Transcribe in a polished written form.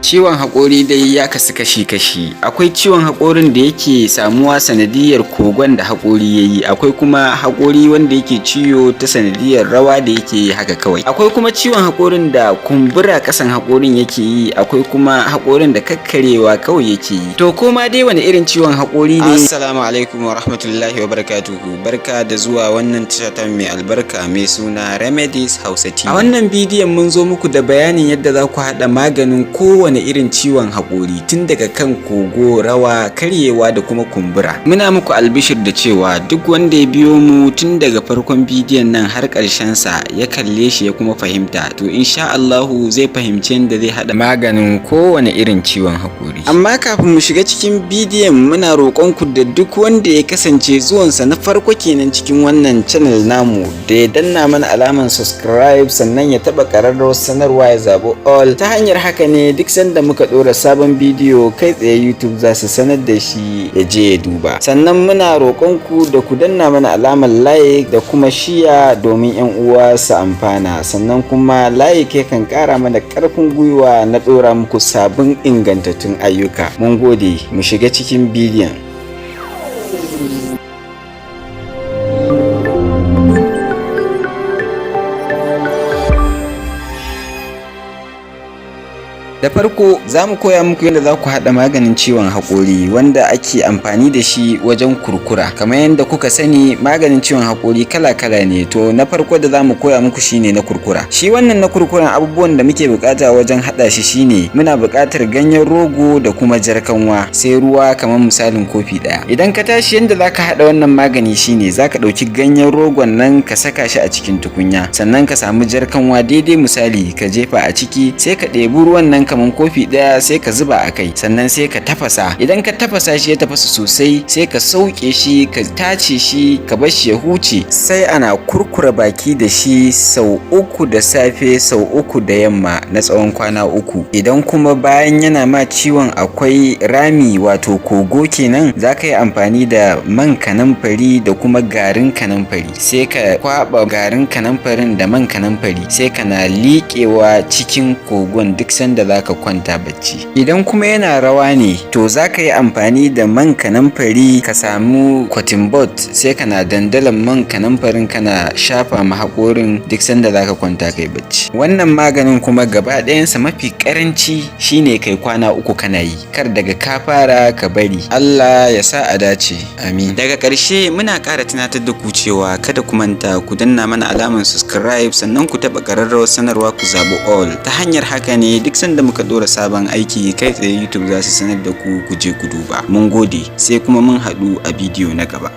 Ciwon haƙori dai ya kasu kashi-kashi. Akwai ciwon haƙorin da yake samuwa sanadiyyar kogon da haƙori ya yi, akwai kuma haƙori wanda yake ciwo ta sanadiyyar rawa da yake yi haka kawai. Akwai kuma ciwon haƙorin da kumbura ƙasan haƙorin yake yi, akwai kuma haƙorin da kakkarewa kawai yake yi. To koma dai wani irin ciwon haƙori ne? Assalamu alaikum wa rahmatullahi wa barakatuhu. Barka da zuwa wannan tasha ta mai albarka mai suna Remedies Hausa TV. A wannan bidiyon mun zo muku da bayanin yadda za ku haɗa maganin kowane irin ciwon haƙori tun daga kan kogo, rawa, karyewa da kuma kumbura. Muna muku albishir da cewa duk wanda ya biyo mu tun daga farkon bidiyon nan har ƙarshen sa ya kalle shi ya kuma fahimta, to insha Allahu zai fahimci yadda zai haɗa maganin kowane irin ciwon haƙori. Amma kafin mu shiga cikin bidiyon, muna roƙon ku da duk wanda ya kasance zuwansa na farko kenan cikin wannan channel namu da ya danna mana alaman subscribe, sannan ya taɓa ƙararrawar sanarwa ya zaɓi all. Ta hanyar haka ne duk sanda muka ɗora sabon bidiyo, kai tsaye YouTube za su sanar da shi ya je ya duba. Sannan muna roƙon ku da ku danna mana alamar like da kuma share domin 'yan uwa su amfana. Sannan kuma like yakan ƙara mana ƙarfin gwiwa na ɗora muku sabbin ingantattun ayyuka. Mun gode, mu shiga cikin bidiyon. Da farko za mu koya muku yadda za ku haɗa maganin ciwon haƙori wanda ake amfani da shi wajen kurkura. Kamar yadda kuka sani, maganin ciwon haƙori kala-kala ne. To na farko da za mu koya muku shine na kurkura. Shi wannan na kurkuran, abubuwan da muke buƙata wajen haɗa shi shine muna buƙatar ganyen rogo da kuma jar kanwa, sai ruwa kamar misalin kofi 1. Idan ka tashi yadda za ka haɗa wannan magani shine za ka ɗauki ganyen rogon nan ka saka shi a cikin tukunya, sannan ka samu jar kanwa daidai misali ka jefa a ciki, sai ka ɗebi ruwan nan kaman kofi 1 sai ka zuba a kai, sannan sai ka tafasa. Idan ka tafasa shi ya tafasa sosai, sai ka sauke shi, ka tace shi, ka bar shi ya huce, sai ana kurkura baki da shi sau 3 da safe, sau 3 da yamma na tsawon kwana 3. Idan kuma bayan yana ma ciwon akwai rami, wato kogo kenan, za ka yi amfani da man kanamfari da kuma garin kanamfari. Sai ka kwaɓa garin kanamfarin da man kanamfari, sai kana liƙewa cikin kogon duk sanda za ka kwanta bacci. Idan kuma yana rawa ne, to za ka yi amfani da man kanamfari, ka samu cotton bud, sai kana dandalan man kanamfarin kana shafa ma haƙorin duk sanda za ka kwanta kai bacci. Wannan maganin kuma gaba ɗayansa mafi ƙaranci shine kai kwana 3 kana yi, kar daga ka fara ka bari. Allah ya sa a dace, amin. Daga ƙarshe muna ƙara tunatar da ku cewa kada ku manta ku danna mana alamar subscribe, sannan ku taɓa ƙararrawar sanarwa ku zaɓi all. Ta hanyar haka ne duk sanda muka ɗora sabon aiki, kai tsaye YouTube za su sanar da ku, ku je ku duba. Mun gode, sai kuma mun haɗu a bidiyo na gaba.